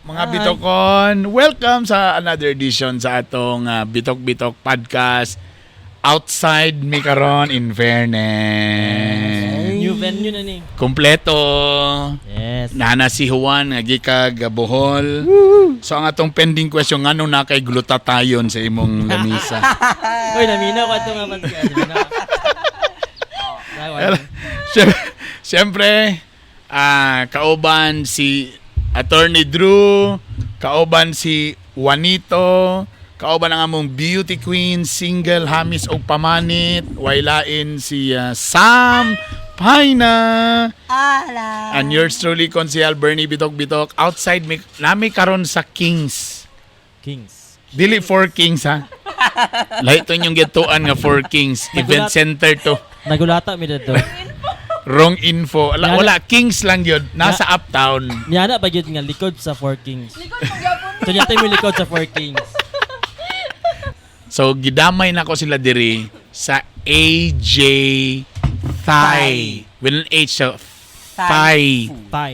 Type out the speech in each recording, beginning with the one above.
Mga Bitokon, welcome sa another edition sa atong Bitok Bitok Podcast. Outside mi karon, in fairness. New venue na ni. Kompleto. Yes. Nana si Juan nga gikag Bohol. So ang atong pending question, ngano na kay glutathione sa imong lamisa? Uy, namina ko ato nga podcast. Namina. Siyempre, kauban si Attorney Drew, kauban si Juanito, kauban ang among beauty queen, single, hamis og pamanit, waylain si Sam Paina. Ala. And yours truly, Konsehal Bernie Bitok Bitok. Outside, mi, nami karon sa Kings. Kings. Dili Four Kings, ha? Lahi to inyong gituan nga Four Kings. Event center to. Nagulata mi dito. Wrong info. Wala, wala. Kings lang yun. Nasa Uptown. Niana ba gyud nga likod sa Four Kings? Likod mo gyapon. So niya tayo likod sa Four Kings. So, gidamay na ko sila diri sa AJ Thai. With an H. So, Thai. Thai.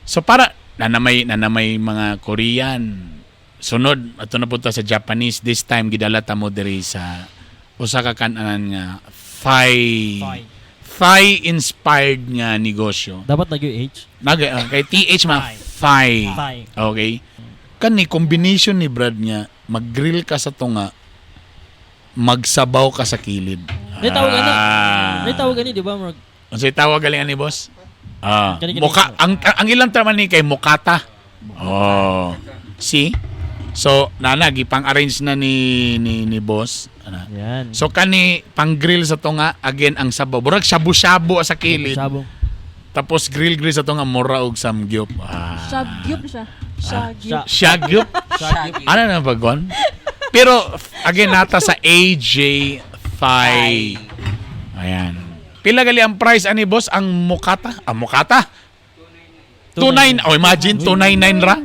So, para, nanamay mga Korean. Sunod, ato na punta sa Japanese. This time, gidala ta mo diri sa usa ka kananan nga Thai. Thai. Thai-inspired nga negosyo. Dapat nag H. Nag, kay TH ma Thai. Thai. Okay. Kani combination ni Brad nga mag-grill ka sa tunga, magsabaw ka sa kilid. May tawag ani. Ah. May tawag ani, di ba? Murag Unsay tawag galing ani, boss? Ah, Kani- kani- muka ang ilang term ni kay mukata. Oh. See? So, nana gipang-arrange na ni boss. Ana. Yan. So kani pang-grill sa tunga, again ang sabaw. Murag shabu-shabu sa kilid. Sabo. Tapos grill-grill sa tunga, mura og samgyup. Ah. Shagyup siya. Shagyup. Shagyup? Shaggy. Ano na ba gon? Pero again nata sa AJ Thai. Ayan. Pila gali ang price ani, boss, ang mukata? Ang mukata? 29. Oh, imagine 299 ra.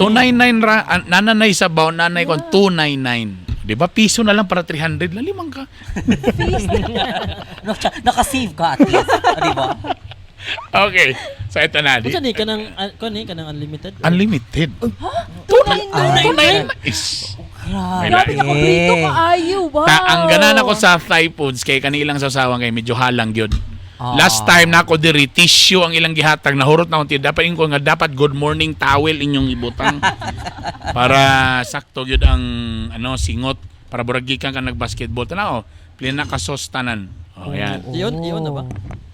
299 ra. Nananay sa baw, nanay kon 299. 'Di ba? Piso na lang para 300 lalimang ka. No, nakasave ka at least. O, di ba? Okay. So ito na di. Unsa ni kanang kuan ni kanang unlimited? Unlimited. 299. 299 is. Grabe. Grabe na kumpleto kaayo. Wow. Ta, ang ganan ako sa Thai foods kay kanilang sawsawan kay medyo halang gyud. Ah. Last time na ako diri, tissue ang ilang gihatag, nahurot na akong dapat ingon nga dapat good morning towel inyong ibutang para sakto gyud ang ano singot para burag gikan ka nagbasketball, tanaw plena ka sauce tanan. Oh, yan. Iyon, iyon na ba?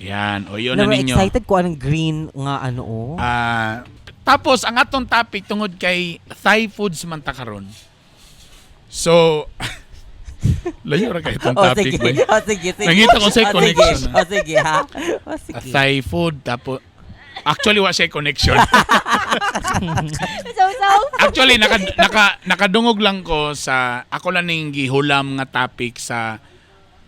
Yan, o iyon na Pero ninyo. excited ko anong green nga ano oh. Ah, tapos ang atong topic tungod kay Thai foods man ta karon. So layo ra kay itong Oh, topic sige. ba? Oh, sige, sige. Nangita ko sa'yo Oh, sige. connection, ah. Oh, sige, ha? Oh, sige. Thai food tapos actually wa siya connection. Saw-saw. Actually naka naka nakadungog lang ko sa ako lang ning gihulam nga topic sa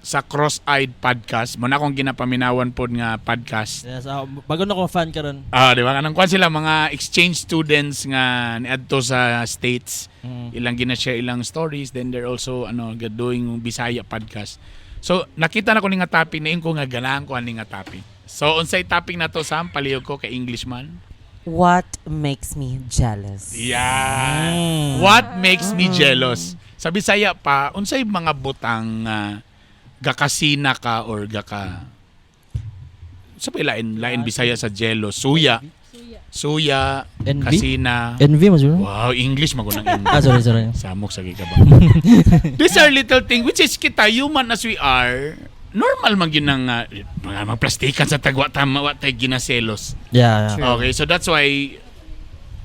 Cross-Eyed Podcast. Mo na akong ginapaminawan pod nga podcast. Yes, bago na ko fan karon. Ah, di ba? Kanang kwan sila mga exchange students nga niadto sa States. Ilang gina-share ilang stories, then they're also ano doing Bisaya podcast. So nakita na ko ni nga topic na ko nga ganahan ko ani nga topic. So unsay topic na to, Sam? Palihog ko kay Englishman. What makes me jealous? Yeah. What makes me jealous? Sa Bisaya pa, unsay mga butang gakasina ka or gaka sa pa lain lain Bisaya sa jealous? Suya. Suya, Envy? kasina. Envy mo siguro? Wow, English magunang English. Ah, sorry, sorry. Samok sa ka ba? These are little thing which is kita human as we are, normal man gyud nang mga magplastikan sa tagwa tama wa tay ginaselos. Yeah. Okay, so that's why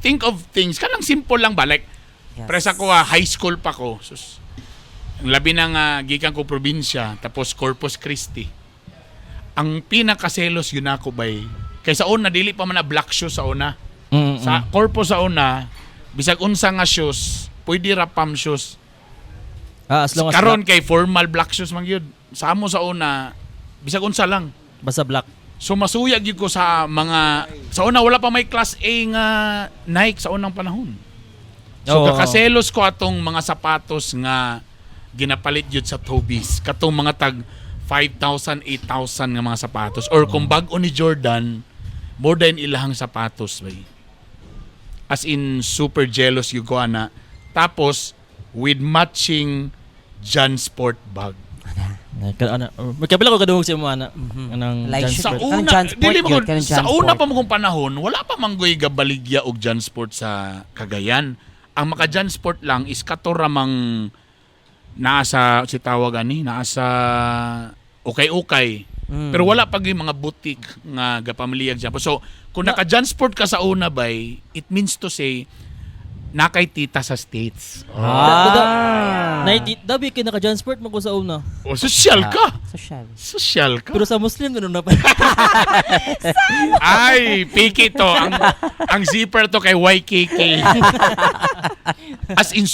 think of things kanang simple lang ba, like presa ko high school pa ko. Sus. Ang labi na nga gikan ko probinsya tapos Corpus Christi. Ang pinakaselos yun ako bay. Kay sa una dili pa man na black shoes sa una. Sa Corpus sa una, bisag unsa nga shoes, pwede ra pam shoes. Ah, as long as Karon black. kay formal black shoes man gyud. Sa amo sa una, bisag unsa lang. Basta black. So masuyag gyud ko sa mga sa una wala pa may class A nga Nike sa unang panahon. So Oo. kakaselos ko atong mga sapatos nga ginapalit gyud sa Toby's, katong mga tag 5,000, 8,000 nga mga sapatos or kung bag-o ni Jordan, more than ilahang sapatos bay. As in super jealous you go ana. Tapos with matching JanSport bag. Ana, magkapila ko kadungog sa imo ana. Anang Like Jan shoot. Sa Sport. una, Kanang JanSport dili mo yun, kanang sa JanSport. una pa mo kong panahon, wala pa manggoy gabaligya og JanSport sa Cagayan. Ang maka JanSport lang is katoramang naa sa si tawag ani, naa sa ukay-ukay. Pero wala pa gyud mga boutique nga gapamilyag JanSport. So, kung naka JanSport ka sa una bay, it means to say na kay tita sa States. Ah. Naiti, dabi kay naka Jansport man ko sa una. O, social ka. Social. Social ka. Pero sa Muslim ganun na pa. Ay, piki to. Ang zipper to kay YKK. As in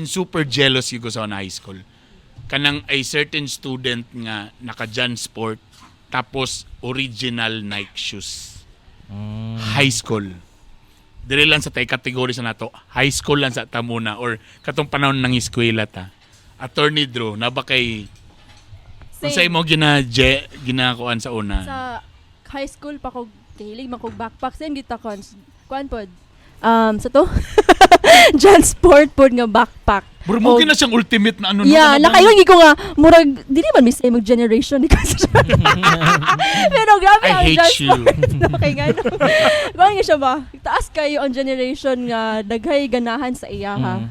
super jealous you go sa high school. Kanang a certain student nga naka JanSport tapos original Nike shoes. High school. Dire lang sa tay category sa nato. High school lang sa tamuna or katong panahon ng eskwela ta. Attorney Drew, na ba kay Same. unsa imo gina ginakuan sa una? Sa high school pa ko kahilig man kog backpack same gid ta kon kuan pod. Sa to? JanSport pod nga backpack. Bro, mo Og- na siyang ultimate na ano. no? Yeah, Ano ba? nakaingon gid ko nga murag dili man mi same og generation ni ko sa Pero grabe I ang hate Jan you. Sport. Okay nga no. Kuan nga siya ba? Taas kayo ang generation nga daghay ganahan sa iya ha.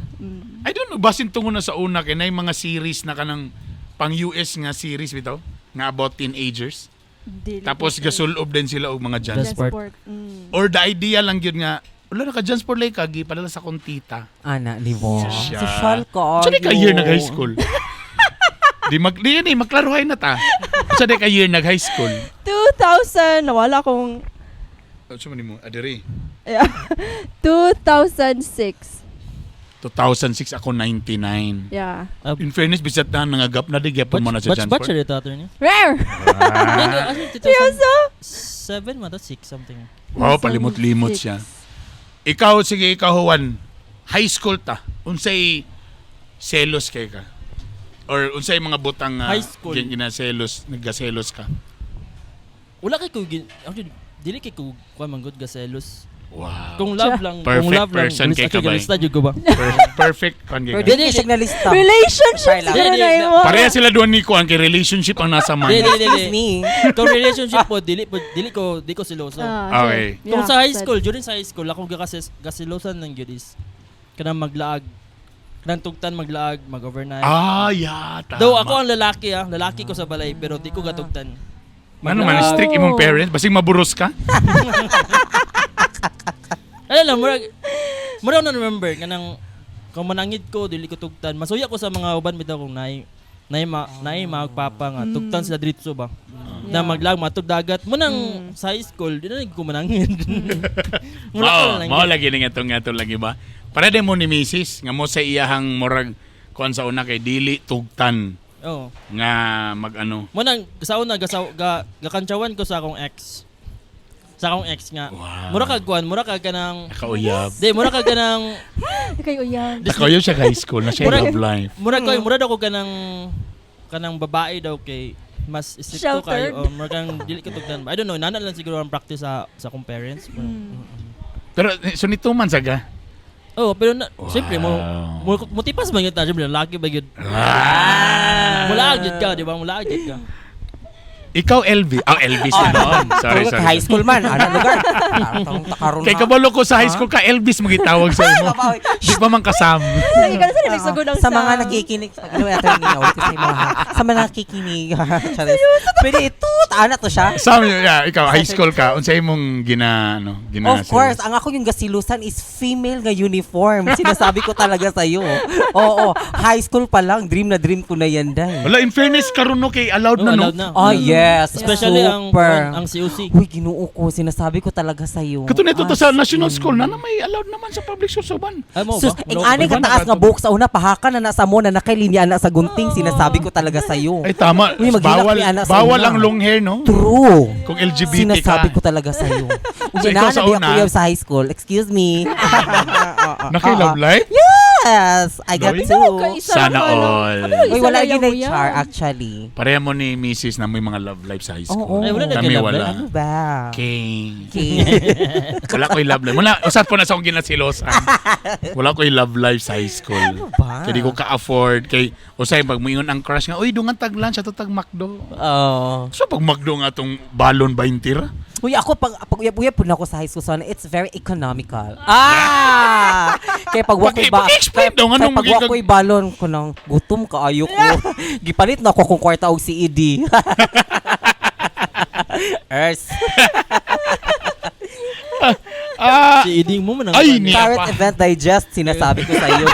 I don't know, basin tungo na sa una kay nay mga series na kanang pang US nga series bitaw nga about teenagers. Dili Tapos ko sure. gasulob din sila og mga Jan. Jan Sport. Sport. Mm. Or the idea lang gyud nga wala na ka JanSport lay ka gipadala sa akong tita. Ana, di ba? Siya. Social ka. Sa di ka year nag high school? Di mag di ni maklaruhay na ta. Sa di ka year nag high school? 2000 nawala kong Sa man nimo adiri. yeah. 2006. 2006 ako 99. Yeah. In fairness bisat na nangagap na di gyapon mo na sa Batch Jan batch Sport. ito attorney. Rare. Ah. Seryoso? 7 man to 6 something. Wow, palimot-limot siya. Ikaw, sige, ikaw, Juan. High school ta. Unsay selos kay ka? Or unsay mga butang High school. ginaselos, naggaselos ka? Wala kay ko actually dili kay ko kuan man gud gaselos. Wow. Kung love lang, Perfect kung love lang, person kay actually, kabay. galista jud ko ba? Perfect kan Pero kay ka. di siya naglista. Relationship Dili, siguro dili, na imo. Pareha sila doon ni Kuan kay relationship ang nasa Dili, mind. dili, Excuse dili. me. Kung relationship po, dili ko di ko siloso. Ah, Okay. sure. Kung Yeah, sa high sad. school, during sa high school, akong gasilosan ng gyud is kanang maglaag. Kanang tugtan maglaag, mag-overnight. Ah, yeah, tama. Though ako ang lalaki ah, lalaki ko sa balay pero di ko gatugtan. Ano man, strict imong parents? Basig maburos ka? Ano lang, murag na remember kanang kung manangid ko dili ko tugtan. Masuya ko sa mga uban bitaw kung naay magpapa nga tugtan sila diretso ba. Na maglag matug dagat mo nang sa high school di na ko manangid. Mura ko Mao, lang. mao lagi ni ngatong ngato lagi ba? Para mo ni Mrs. nga mo sa iyahang murag kuan sa una kay dili tugtan Oo. nga mag-ano. Mo nang sa una gakantsawan ko sa akong ex. Sa akong ex nga. Wow. Mura kag kuan, mura kag kanang Nakauyab. Di, mura kag kanang Kay uyab. Nakauyab siya high school na siya love life. mura ko mura daw ko kanang babae daw kay mas stricto Sheltered. kayo o mura kang dili ka tugdan. I don't know, nana lang siguro ang practice sa akong parents. Pero so nito man saga. Oh, pero na, siyempre mo Wow. mutipas man gyud ta, siyempre lalaki ba gyud. Ah. Mula gyud ka, di ba? Mula gyud ka. Ikaw LV. Ah, Elvis na noon. Sorry, Tulog sorry. High school man. Ano lugar? Tarong takaroon Kay kabalo ko sa high school ka Elvis magitawag sa imo. Di pa man kasam. Lagi ka na sa nagsugod ang Sa mga nakikinig, pag ginawa natin yung ulit ko sa imo ha. Sa mga nakikinig, Charis. Pwede ito, ana to siya. Sam, yeah, ikaw high school ka. Unsa imong gina ano, gina Of course, ang ako yung gasilusan is female nga uniform. Sinasabi ko talaga sa iyo. Oo, high school pa lang, dream na dream ko na yan dahil. Wala, in fairness karon no kay allowed No, na no. allowed na. Oh, yes. Especially ang Super. ang COC. Uy, ginoo ko, sinasabi ko talaga sa iyo. Kato nito to sa national school na na may allowed naman sa public school sa uban. Ay mo Sus, ba? ang ani Iba na kataas ka nga to. buhok sa una, pahaka na nasa mo na nakalinya na sa gunting, sinasabi ko talaga sa iyo. Ay tama, Uy, maghilak bawal ni Ana sa bawal una. ang long hair no. True. Kung LGBT Sinasabi ka. ko talaga sa iyo. So, ikaw sa una? Kuya sa high school. Excuse me. Na kay love life? Yes. Yes! I got Doy? two. Isa Sana lang ka lang. all. Abi, Uy, isa wala lang yun mo ay yan. char actually. Pareha mo ni Mrs. na may mga love life sa high school. Oo. Ay, wala na Kami love wala. life. Ano ba? Okay. Okay. Wala ko'y love life. Wala, usat po na sa akong ginasilosan. Wala ko'y love life sa high school. Ano ba? Kaya di ko ka-afford. Kay, usay, pag muingon ang crush nga, uy, dungan tag lunch, ato tag McDo. Oh. So, pag McDo nga atong balon 20 ra. Uy, ako pag uyab-uyab po na ako sa high school sana, it's very economical. Ah! Kaya pag wakoy ba Paki-explain daw, kaya anong pag magiging- wakoy balon ko nang gutom kaayo ko. Gipalit na ako kung kwarta og CED. Ers. Ah, Si Iding mo man ang Ay, niya Current pa. Event Digest, sinasabi ko sa iyo.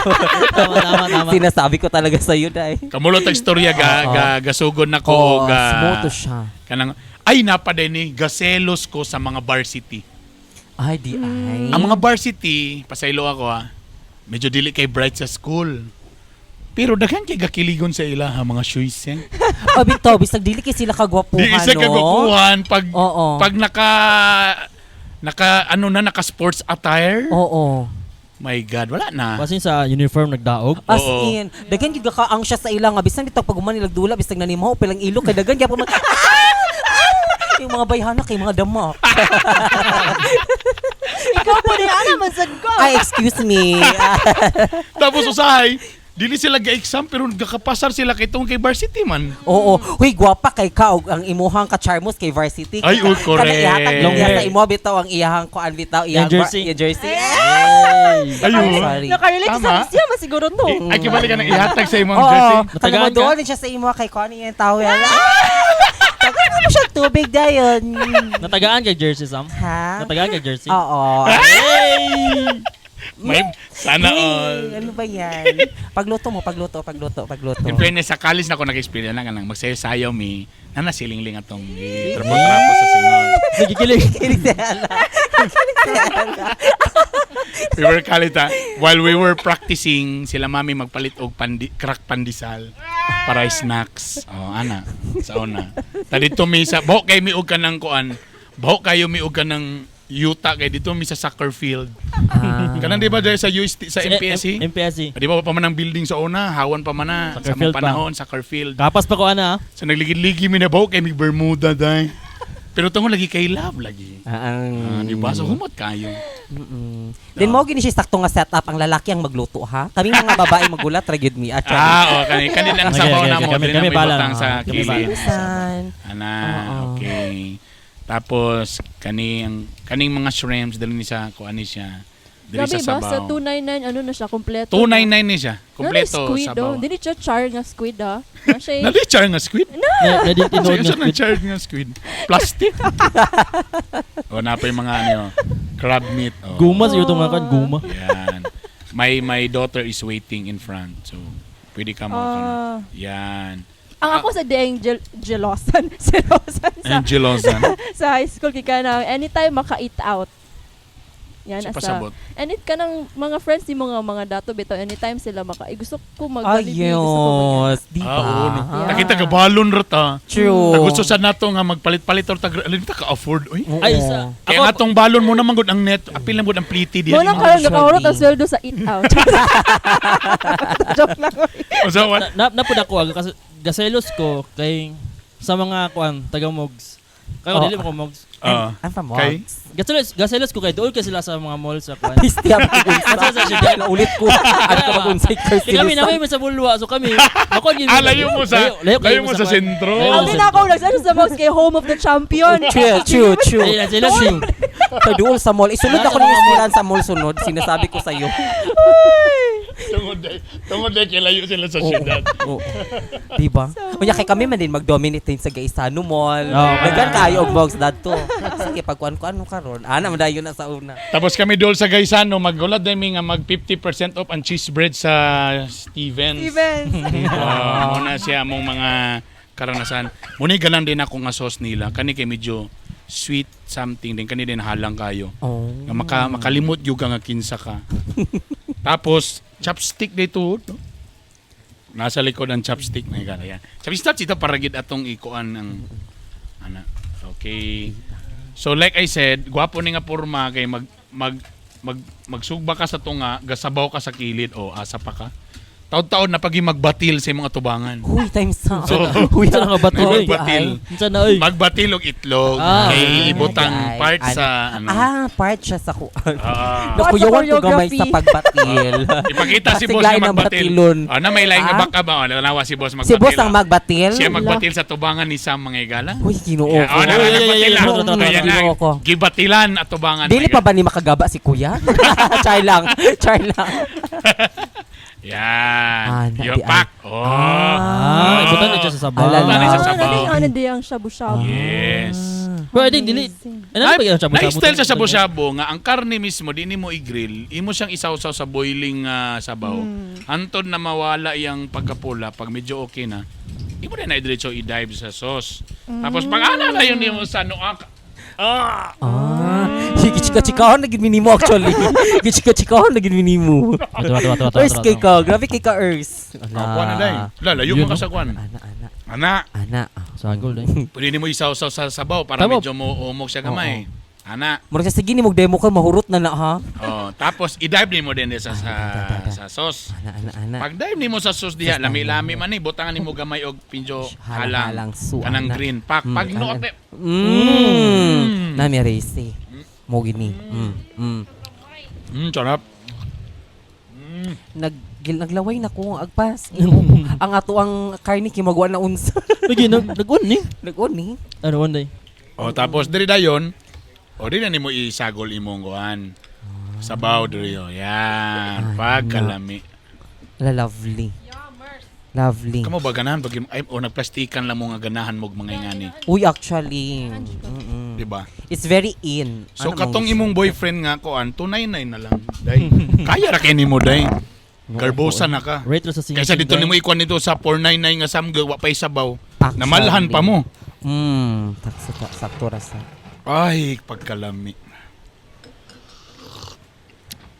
Tama, tama, tama. Sinasabi ko talaga sa iyo, dai. Kamulot ang istorya ga, Oo. ga gasugod na ko Oo, ga smooth siya. Kanang ay napa din ni gaselos ko sa mga varsity. Ay, di ay. Ang mga varsity, pasaylo ako ah. Medyo dili kay bright sa school. Pero daghan kay gakiligon sa ila ha, mga shoes eh. Oh, bitaw, bisag dili kay sila kagwapuhan, Di isa no? kagwapuhan pag Oo. pag naka naka ano na naka sports attire. Oo. My God, wala na. Basin sa uniform nagdaog. As Oo. in, daghan gyud ka ang siya sa ilang nga bisan bitaw pag human nilag dula bisag nanimo pilang ilo kay daghan gyapon man. Yung mga bayhana kay mga dama. Ikaw po din, ana, mansad ko. Ay, excuse me. Tapos usahay, dili sila ga-exam pero gakapasar sila kay tungkol kay varsity man. Oo. Huy, gwapa kay ka og ang imuhang ka-charmos kay varsity. Ay, oh, correct. Kana ihatag Long niya hair. sa imo bitaw ang iyahang kuan bitaw iyang Yung jersey. Yung jersey. Ayun. Sorry. Nakarelate Tama. sa siya, masiguro to. Ay, kibali ka nang ihatag sa imong Oo. jersey. Kana Natagaan mo ka? doon siya sa imo kay kuan yung tawel. Tagaan mo siya tubig dayon. Natagaan kay jersey, Sam? Ha? Natagaan kay jersey? Oo. Hey! May, sana Hey, all. ano ba yan? Pagluto mo, pagluto, pagluto, pagluto. In fairness, sa college na ako nag-experience na kanang magsayo-sayaw mi, nanasiling-ling atong trapo-trapo sa singon. Nagikilig. Kilig si Ella. Kilig si Ella. We were college, ah. While we were practicing, sila mami magpalit og crack pandesal para snacks. Oh, ana, sa una. Ta dito mi sa buhok kay mi og kanang kuan. Buhok kayo mi og kanang yuta kay dito mi sa soccer field. Ah. Kanang di ba dahil sa UST sa MPSC? MPSC. Di ba pa man ang building sa una, hawan pa man na Soccer sa mga field pa. panahon soccer field. Kapas pa ko ana. ah. Sa nagligid-ligi mi na buhok kay mi Bermuda day. Pero tungod lagi kay love lagi. Ah, Ah, di ba? So humot kayo. Then mo gini siya sakto nga setup ang lalaki ang magluto ha. Kami mga babae magulat ra gyud mi actually. Ah, oh, kani kani lang Okay, sabaw okay, na okay. mo, Kami- dili kami na may bala. butang sa Ah, kami kilid. bala. Susan. Ana, Oo. okay. Tapos kaning kaning mga shrimps dali ni sa kuan ni siya. Dili Grabe sa ba? Sa sabaw. 299, ano na siya, kompleto. 299 ni siya. Kompleto squid, sabaw. oh. Dili siya char nga squid, ah. Na siya, Nali char nga squid? Na na di Sa tinuod nga isa ng squid. char nga squid. Plastic. O na pa yung mga ano, crab meat. Oh. Guma siguro itong mga kan guma. Yan. My daughter is waiting in front. So, pwede ka mo. Ah. Yan. Ang ako sa Deng Jelosan, Jelosan sa, Angelosan. sa high school, kay ka na, anytime maka-eat out. Yan, Sa asa. pasabot. And it ka ng mga friends ni mga dato bitaw anytime sila maka eh, gusto ko mag gusto ko mag Ayos, di ba? Ah, oo, no. Yeah. Nakita ka balon ra ta. True. Ta gusto sa nato nga magpalit-palit or tag alim ta ka-afford oy. Oo. Ay sa Kaya nga tong balon mo naman gud ang net, apil lang gud ang pliti diyan. Mo nang karon nakahurot ang sweldo sa eat out. Joke lang. Oy. Unsa what? Na, napud ako ah, kasi gaselos ko kay sa mga kuan taga Mogs. Kaya Oh. dili mo ko Mogs. Ah. I'm from Kay? Mogs. Gaselos ko kay dool kay sila sa mga mall sa kuan. Pisti ang Asa sa syudad? Naulit ko. Ano ka mag-unsay curse Kay kami namin sa Bulwa so kami makuan gyud. Ah, layo mo sa layo mo sa kuan. sentro. Layo mo Ang sa din ako nagsa sa Mogs kay home of the champion. True, true, true. Ay, sila siya. Kay duol sa mall. Isunod ako ng eskwelahan sa mall sunod. Sinasabi ko sa'yo. Tungod day kay layo sila sa Oo. syudad. Oo. Diba? Unya kay kami man din mag-dominate din sa Gaisano Mall. Oo. Daghan kaayo og box dadto. Sige pagkuan ko ano karon. Ana man dayon na sa una. Tapos kami dool sa Gaisano magulad day mi nga mag 50% off ang cheese bread sa Stevens. Events. Oh, muna siya among mga karanasan. Muna ganan din ako nga sauce nila. Kani kay medyo sweet something din kani din halang kayo. Oh. Nga makalimot yung ka nga kinsa ka. Tapos chopstick dito. No? Nasa likod ang chopstick na igala yan. Chopstick ito para gid atong ikuan ang ana. Okay. So like I said, gwapo ni nga porma kay mag mag mag magsugba ka sa tunga, gasabaw ka sa kilid o asa pa ka. Taod-taod na pagi magbatil sa imong atubangan. Huy, times sa. So, Huy, Unsa na nga batil, oy? Magbatil. Unsa na oy? Magbatil og itlog Ah. kay ibutang Ay, part ay, sa ano. Ah, part siya sa kuan. Ah. Nakuyawan ko gamay Choreography. sa pagbatil. Ipakita si Basig boss lain nga ang magbatil. batilon. Ah, na may lain nga Ah? baka ba? Oh, nanawa si boss magbatil. Si boss ang ah. magbatil? Siya magbatil sa tubangan ni Sam mga igala. Uy, Ginoo Yeah, ko. oh, na, Oy, oy, oy, nagbatil oy, na. oy, oy, oy, Ayan na. Ginoo ko. Gibatilan at tubangan. Dili mga pa ba ni makagaba si kuya? Char lang. Char lang. Yan. Ah, na- Yung di- pack. Oh. Ah, ibutan na siya sa sabaw. Alala. Ibutan na siya sa Ah, sabaw. ano ano di ang shabu-shabu. Yes. Pero I think dili. Ano ba yung shabu-shabu? Na-style sa shabu-shabu nga ang karne mismo di nimo i-grill, imo siyang isawsaw sa boiling sabaw. Hantod na mawala iyang pagkapula pag medyo okay na. Imo na diretso i-dive sa sauce. Tapos pag ana na yun nimo sa nuak. Ah! Ah, chika-chikahon na gid minimo actually. Gichika-chikahon na gid minimo. Ato ato ato ato. Ers kay ka, grabe kay ka Ers. Ah, kuan na day. La, layo Yun, mo ka no? sa kuan. Ana, ana, Ana, ana. Sagol day. pwede nimo isawsaw sa sabaw para Tama. medyo mo umok siya gamay. Ana. Murag siya, sige ni mo demo ko mahurot na na ha. Oh, tapos i-dive nimo din sa sa, Ay, da, da, da. sa sauce. Ana, ana, ana. Pag dive nimo sa sauce diha, lami-lami man ni butangan nimo gamay og pinjo Halang, halang. halang, su, Kanang ana. green pack. Pag Ana. nuot Nami rese. Mo gini. Sarap. Nag naglaway na ko agpas. Ginoo ko. Ang ato ang karne kimagwa na unsa. Lagi nag nag-on ni. Nag-on ni. Ano on day? Oh, tapos diri dayon, o di na nimo isagol imong kuan. Sabaw diri oh. Yan, Ay, pagkalami. Ala, lovely. Lovely. Kamo ba ganahan pag ay o nagplastikan lang mo nga ganahan mo og mga ingani, Uy, actually. di ba? It's very in. So Ano katong mong- imong boyfriend nga kuan, 299 na lang. Day. Kaya ra kay nimo day. Garbosa na ka. Rate ra sa singing. Kaysa dito nimo ikuan nito sa 499 nga samgyup wa pay sabaw. Actually. Namalhan pa mo. Sakto, sakto ra sa. Ay, pagkalami.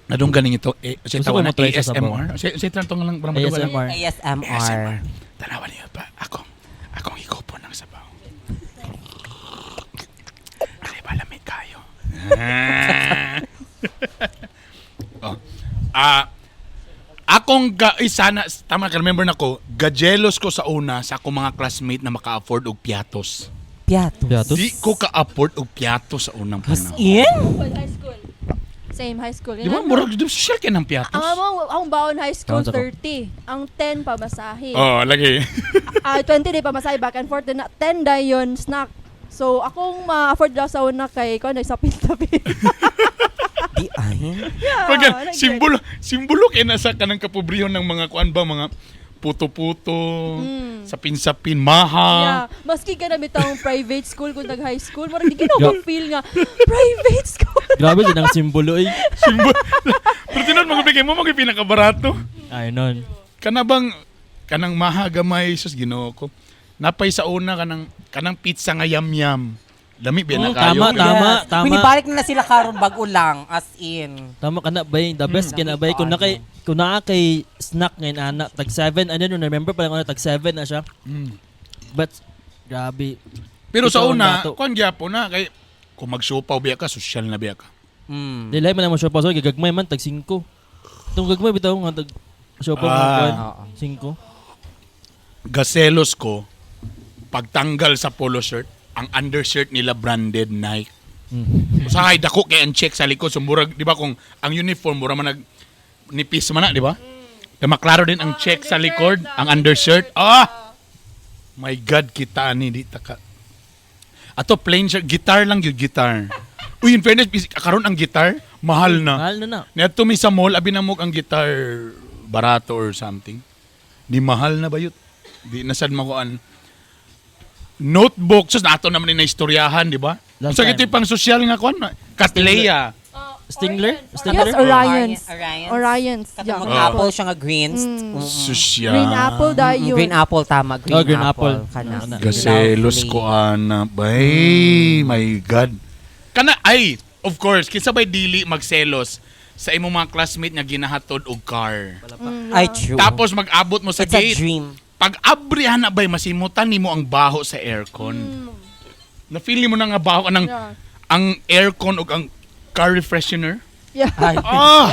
Nadong ganing ito, eh, sa Gusto tawa ko na mo try sa sabaw. ASMR. Sa tantong lang parang madawala. ASMR. ASMR. ASMR. Tanawan niyo pa. Akong higupon ng sabaw. Ay, palamig kayo. Oh. Ah, akong ga, eh, sana, tama ka, remember na ko, gajelos ko sa una sa akong mga classmate na maka-afford og piatos. Piatos. Piatos? Di ko ka-afford og piatos sa unang As panahon. in? High school. Same high school. Di ba, murag, di ba, social kayo ng piatos? Ang among akong baon high school Taon sa ko. 30. Ang 10 pamasahe. Oh, lagi. Ah, 20 day pamasahe back and forth din na 10 dayon snack. So akong ma-afford daw sa una kay ko nagsapin-tapin. Di ay. Yeah, Pagka, nag- simbolo, simbolo kay nasa kanang kapobrehon ng mga kuan ba, mga puto-puto, sapin-sapin, maha. Yeah. Maski ka na bitang private school kung nag high school, murag di ginawa ko feel nga private school. Grabe din ang simbolo eh. Simbolo. Pero tinon, mga bigay mo, mga pinakabarato. Ay nun. Kana bang, kanang maha gamay, sus, ginoo ko. Napay sa una, kanang pizza nga yam-yam. Lami, biya na Oh, kayo. tama, tama, tama. Winibalik na na sila karon bago lang as in. Tama ka na bay, the best ka na bay kung na kay kung naa kay snack ngayon ana tag 7 ano nun remember pa lang ano tag 7 na siya. But grabe. Pero sa Ikaw ang una, dato. kuan gyapon na, kay, kung magsupaw biya ka, sosyal na biya ka. Dili man mo siya pa so gagmay man tag 5. Tong gagmay bitaw nga tag siya pa Ah. kuan Oo. 5. Gaselos ko, pagtanggal sa polo shirt, ang undershirt nila branded Nike. Usahay dako kay ang check sa likod. So murag, di ba kung ang uniform mura man nag nipis man na, di ba? Kaya maklaro din ang check sa likod, ang undershirt. Ah! My God, kita ani di taka. Ato plain shirt, guitar lang yun, guitar. Uy, in fairness, karon ang guitar, mahal na. Mahal na na. Niadto mi sa mall, abi na mo ang guitar barato or something. Di mahal na bayot. Di na sad makuan. Notebook, sus nato naman ni na istoryahan, di ba? Last Sa time. ito pang social nga kuan, Katleya. Stingler? Stingler? Yes, Orions. Orions. Orions. Katong Yeah. mag-apple siya nga greens. Susya. Green apple dayon. Green apple tama, green, Oh, green apple. Kana. Ano. Gaselos Lovely. ko ana, bay. My God. Kana ay, of course, kinsa bay dili magselos sa imong mga classmate nga ginahatod og car. Ay, true. Tapos mag-abot mo sa it's a gate. dream. Pag abrihan na bay masimutan nimo ang baho sa aircon. Na-feel mo na nga baho anang Yeah. ang aircon ug ang car refreshener. Yeah. Ay, Ah!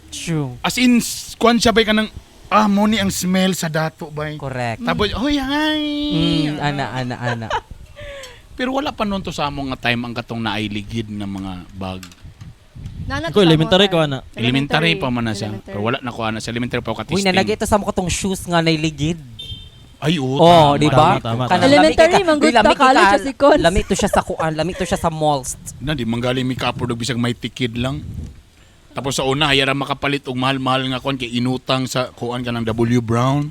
true. As in, kuan siya bay kanang, mo ni ang smell sa dato bay. Correct. Tapos, hoy, hi! Ana, ana, ana. Pero wala pa noon to sa among nga time ang katong naailigid ng mga bag. Nana Ko elementary ko ana. Elementary pa man na siya. Pero wala na ko ana sa elementary pa ako Uy, ka-testing. nalagay ito sa mga tong shoes nga nailigid. Ay, oo. Oh, tama. di ba? Tama, tama, Kanang tama. Elementary, lami kay manggod Uy, lami ta, kay college siya si Cons. Lami to siya sa kuan, lami to siya sa malls. Na, di manggaling mi kaapod og bisag may tikid lang. Tapos sa una, hayara makapalit og mahal-mahal nga kuan kay inutang sa kuan ka ng W Brown.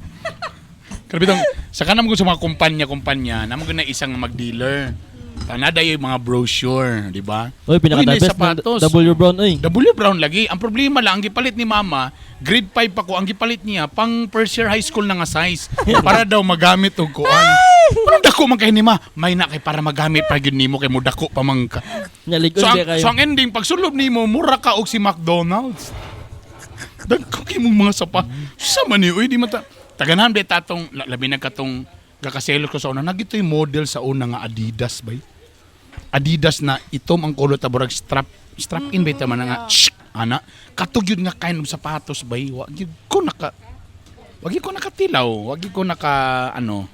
Pero bitong, sa kanam ko sa mga kumpanya-kumpanya, namo na isang mag-dealer. Tanada yung mga brochure, di ba? Uy, pinaka Uy, the may best ng sapatos. W Brown uy. W Brown lagi. Ang problema lang, ang gipalit ni mama, grade 5 pa ko, ang gipalit niya, pang first year high school na nga size. Para daw magamit og kuan. Anong dako man kay ni ma? May na kay para magamit pa gyud nimo kay mo dako pa man ka. Nya ligon So ang, di kayo. so ang ending, pag sulob nimo, mura ka og si McDonald's. Dagko kay mong mga sapa. Sa man ni, uy, di mata. Taganahan ba tatong, labi na katong gakaselos ko sa una. Nagito yung model sa una nga Adidas bay. Adidas na itom ang kulot ta burag strap strap in ba man nga shh, ana katog yun nga kind of sapatos bay, wa gyud ko nakatilaw, wa gyud ko naka ano,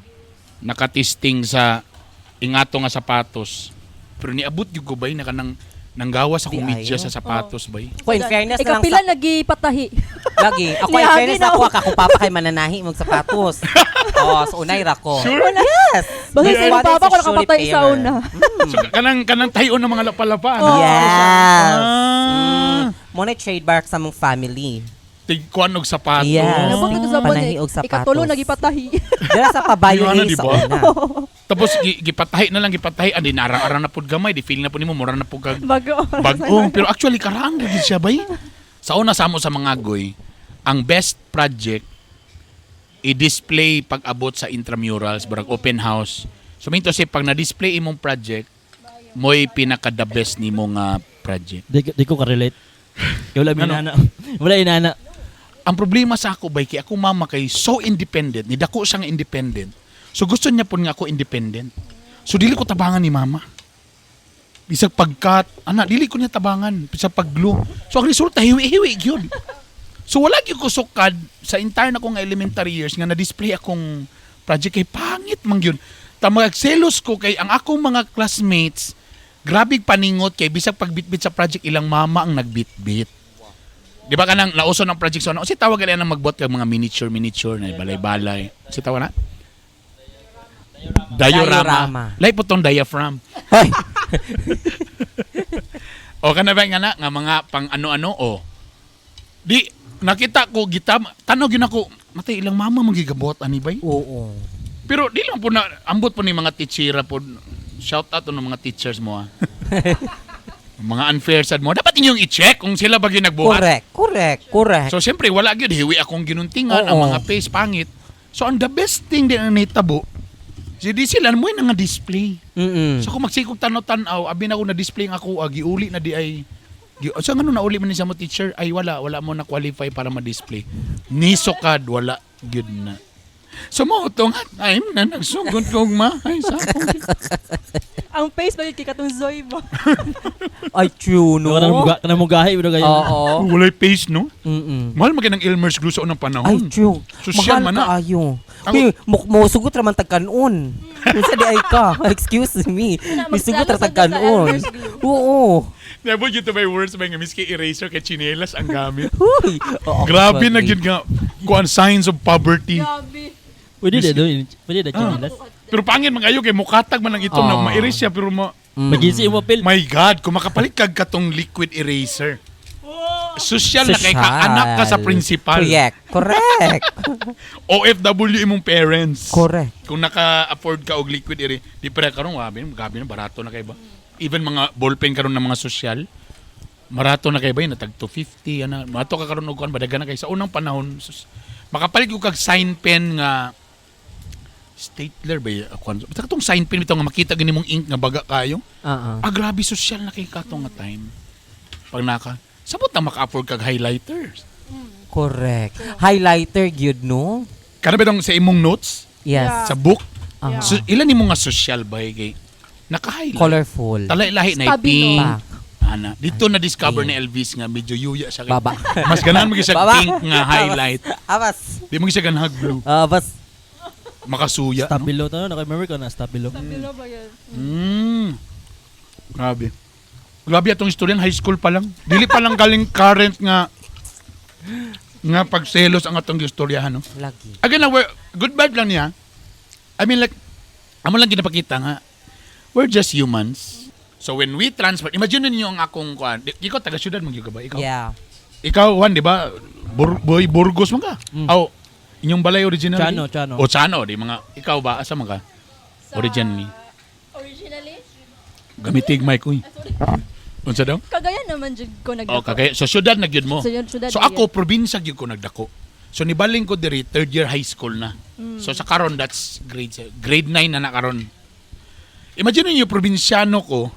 nakatesting sa ingato nga sapatos, pero niabot gyud ko bay na kanang nanggawas akong Di medyas ayo. sa sapatos bay. Ko in fairness na lang Ikapila sa nagipatahi. lagi. Ako in Niagi fairness na ako akong papa kay mananahi mag sapatos. Oh, so unay ra ko. Sure? Yes. Basta My sa imong father papa is ko a surely nakapatay sa payer. una. So kanang kanang tayo ng mga lapalapa ano? Oh. Yes. Ah. Mo na trademark sa mong family. Tigkuan og sapatos. Yes. Nabot ito sa Panahi og sapatos. Ikatulo nagipatahi. Dira sa pabayo Yung ano, eh, di sa ba? una. Tapos gipatahi na lang, gipatahi andi narang-arang na pud gamay, di feel na pud nimo mura na pud kag Bago. bag-o. Pero actually karang gid siya bay. Sa una sa amo sa mga agoy, ang best project i-display pag abot sa intramurals, barag open house. So minto say pag na-display imong project, mo'y pinaka the best nimo nga project. Di ko ka-relate. Kaya wala Ano? inana. Wala inana. Ang problema sa ako bay kay ako mama kay so independent, ni dako siyang independent. So gusto niya pud nga ako independent. So dili ko tabangan ni mama. Bisag pagkat, ana dili ko niya tabangan, bisag pag-glue. So ang resulta hiwi-hiwi gyud. So wala gyud ko sukad sa entire na kong elementary years nga na-display akong project kay pangit man gyud. Tamag selos ko kay ang akong mga classmates grabe paningot kay bisag pagbitbit sa project ilang mama ang nagbitbit. Di ba kanang nauso ng project sa una? Si tawag gali ang magbuhat kag mga miniature miniature na balay-balay. Si tawag na? Diorama. Diorama. Lay po tong diaphragm. Hoy, O kana ba nga na nga mga pang ano-ano o. Di nakita ko gitam tanaw gyud ako matay ilang mama magigabuhat ani bay. Oo. Pero di lang po na ambot po ni mga teachera po. Shout out ng mga teachers mo ah. Mga unfair sad mo. Dapat inyong i-check kung sila ba gyud nagbuhat. Correct, correct, correct. So siyempre wala gyud hiwi akong ginuntingan ang Oo. mga face pangit. So ang the best thing din ang nitabo, si di sila mo nga display. So kung magsikog tanaw-tanaw, abi na ko na display ang ako, giuli na di ay gi, so ngano nauli man ni sa mo teacher ay wala wala mo na qualify para ma-display. Nisokad wala gyud na. So mo to nga time na nagsugod kog mahay sa akong Ang face ba kay katong Zoe ba? Ay, true, no? Kanang muga, kanang mugahi pero kayo. Oo. Walay face no. Mahal man kay ng Elmer's glue sa unang panahon. Ay, true. Social Mahal man na. kaayo. Ang- Uy, mosugot ra man tag kanon. Unsa di ay ka? Excuse me. Misugot ra tag kanon. Oo. Never yun to my words may nga miski eraser kay chinelas ang gamit. Huy. Oo, Grabe na actually. gyud nga kuan signs of poverty. Grabe. Pwede na doon. Pwede na chinelas. Pero pangin man kayo kay mukatag man ang itom na Ah. ma-erase siya pero ma Magisi mo pil. My God, kung makapalit kag katong liquid eraser. Social na kay ka anak ka sa principal. Correct. Correct. OFW imong parents. Correct. Kung naka-afford ka og liquid eraser, di pre karon wabi, gabi na barato na kay ba. Even mga ballpen karon ng mga social, marato na kay ba yun, natag 250 ana. Mato ka karon og kuan badagan na kay sa unang panahon. Sus, makapalit ko kag sign pen nga Statler ba yun? Kuan. Basta katong sign pen bitaw nga makita gani mong ink nga baga kayo. Oo. Ah, grabe social na kay katong nga time. Pag naka, sabot na maka-afford kag highlighters. Correct. Highlighter gyud no? Kana ba itong sa imong notes, Yes. sa book? Ah. So, ilan nimo nga social ba kay naka-highlight? Colorful. Talay lahi na Stabilo. pink. Pak. Ana, dito na discover ni Elvis nga medyo yuya siya. Baba. Mas ganahan mo siya Baba. pink nga highlight. Abas. Di mo siya ganahan blue. Abas. Makasuya. No? Stabilo to, no? Naka-remember ko na stabilo. Stabilo ba yun? Grabe. Grabe atong istorya high school pa lang. Dili pa lang galing current nga nga pagselos ang atong istoryahan, no? Lagi. Again, na, good vibe lang niya. I mean, like, amo lang ginapakita nga, we're just humans. So when we transfer, imagine ninyo ang akong kuan. Ikaw taga syudad man gyud ka ba? Ikaw? Yeah. Ikaw Juan, di ba? Boy Burgos man ka. Aw, inyong balay originally? Chano, Chano. O Chano, di mga ikaw ba asa man ka? Originally. Originally? Gamitig mic uy. Unsa daw? Kagayan naman jud ko nagdako. O kagaya so syudad na gyud mo. So, yun, syudad So na ako probinsya gyud ko nagdako. So nibaling ko diri third year high school na. So sa karon that's grade 9 na na karon. Imagine niyo probinsyano ko,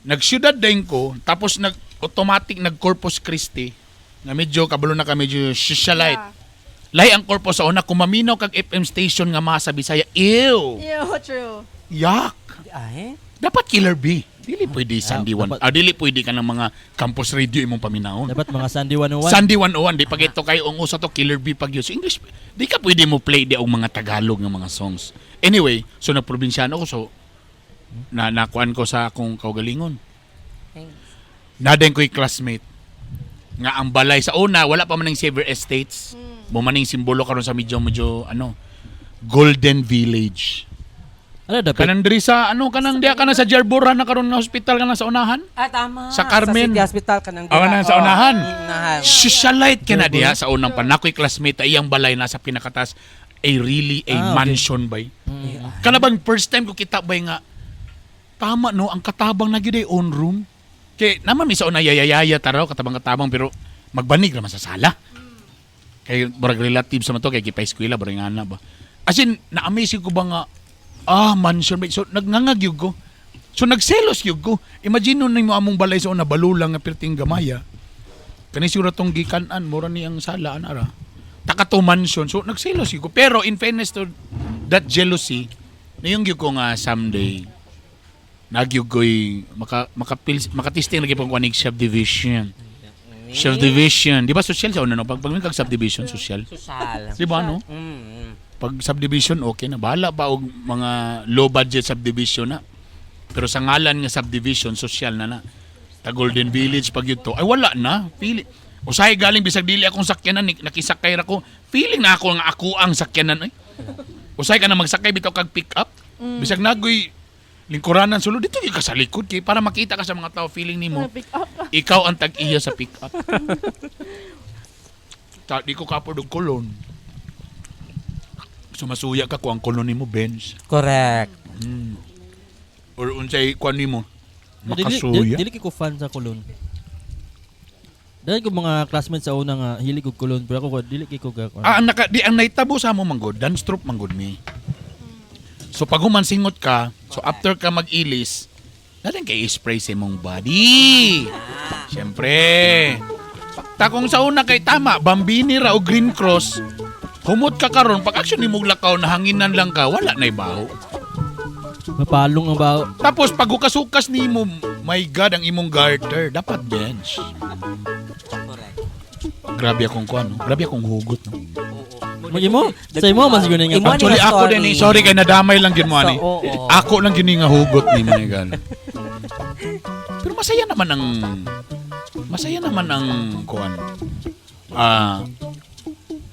nagsyudad din ko, tapos nag automatic nag Corpus Christi nga medyo kabalo na ka medyo socialite. Yeah. Lahi ang corpus sa una kung maminaw kag FM station nga masa Bisaya. Ew. Yeah, true. Yak. Ay. Dapat Killer B. Dili pwede Sandy One. dapat- Ah, dili pwede ka ng mga campus radio imong paminawon. Dapat mga Sunday 101. Sunday 101, di pag ito kayo ang usa to Killer B pag yun. So English, di ka pwede mo play di og mga Tagalog nga mga songs. Anyway, so nagprobinsyano ko so na nakuan ko sa akong kaugalingon. Thanks. Naden ko'y classmate nga ang balay sa una wala pa man ang Xavier Estates. Bumaning simbolo karon sa medyo medyo ano Golden Village. Ano dapat? Kanang diri sa ano kanang diya kana sa Jarbora na karon nga hospital kana sa unahan. Ah, tama. Sa Carmen. Sa City Hospital ka nang Ah, na, sa unahan. Unahan. Socialite ka na diha sa unang panakoy classmate ay iyang balay nasa pinakatas a really a Ah, okay. mansion bay. Kana bang first time ko kita bay nga tama no ang katabang na gyud ay own room. Kay naman mi sa una yayayaya taraw katabang-katabang pero magbanig ra man sa sala. Kay murag relative sa man to kay gipa-eskwela barang ana ba. As in na-amaze ko ba nga mansion bay. So nagngangag gyud ko. So nagselos gyud ko. Imagine nun nimo among balay sa una balulang nga perting gamaya. Kani siguro tong gikan-an mura ni ang sala ana ra. Taka to mansion. So nagselos gyud ko. Pero in fairness to that jealousy, niyong gyud ko nga someday nagyug ko'y maka makapil makatisting lagi pang kuanig subdivision. Subdivision. Di ba social sa una no? Pag kag subdivision social. Social. Di ba no? Pag subdivision okay na bahala pa og mga low budget subdivision na. Pero sa ngalan nga subdivision social na na. Ta Golden Village pag yun to ay wala na. Feeling usahay galing bisag dili akong sakyanan nakisakay ra ko. Feeling na ako nga ako ang sakyanan ay. Usahay ka na magsakay bitaw kag pick up. Bisag nagoy lingkuranan sulod dito gyud ka sa likod kay para makita ka sa mga tao feeling nimo Pick up. ikaw ang tag-iya sa pick up. Ta, di ko kapod og kolon. Sumasuya ka kung ang kolon nimo Benz. Correct. Or unsay kuan nimo. Dili, Makasuya. dili ko fan sa kulon. Dahil ko mga classmates sa una nga hilig og kulon pero ako dili kay ko ga. Ah, ang naka, di ang naitabo sa mo manggod, dance troupe manggod mi. So pag humansingot ka, so after ka mag-ilis, daling kay spray sa imong body. Siyempre. Takong sa una kay tama, bambini ra o green cross, humot ka karon pag action ni mong lakaw na hanginan lang ka, wala na ibaho. Mapalong ang bao. Tapos pag hukas-hukas nimo, my God, ang imong garter, dapat bench. Correct. Grabe akong kuan, no? Grabe akong hugot, no? Mo sa imo man siguro nga. Imo ni Actually, nga ako story. din eh. Sorry kay nadamay lang yun mo, ani. So, oo. Ako lang yun nga hugot ni Manigal. Pero masaya naman ang kuan. Ah,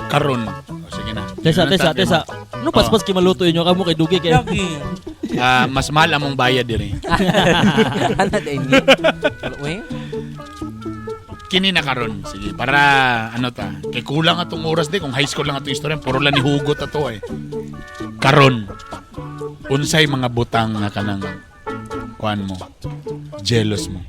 karon. Oh, sige na. Tesa, tesa, tesa. Ano paspas kay maluto inyo kamo kay dugi kay. Lagi. Ah, mas mahal among bayad dire. Ano din ni? Uy. Kini na karon. Sige, para ano ta. Kay kulang atong oras di kung high school lang atong istorya, puro lang ni hugot ato eh. Karon. Unsay mga butang nga kanang kuan mo? Jealous mo.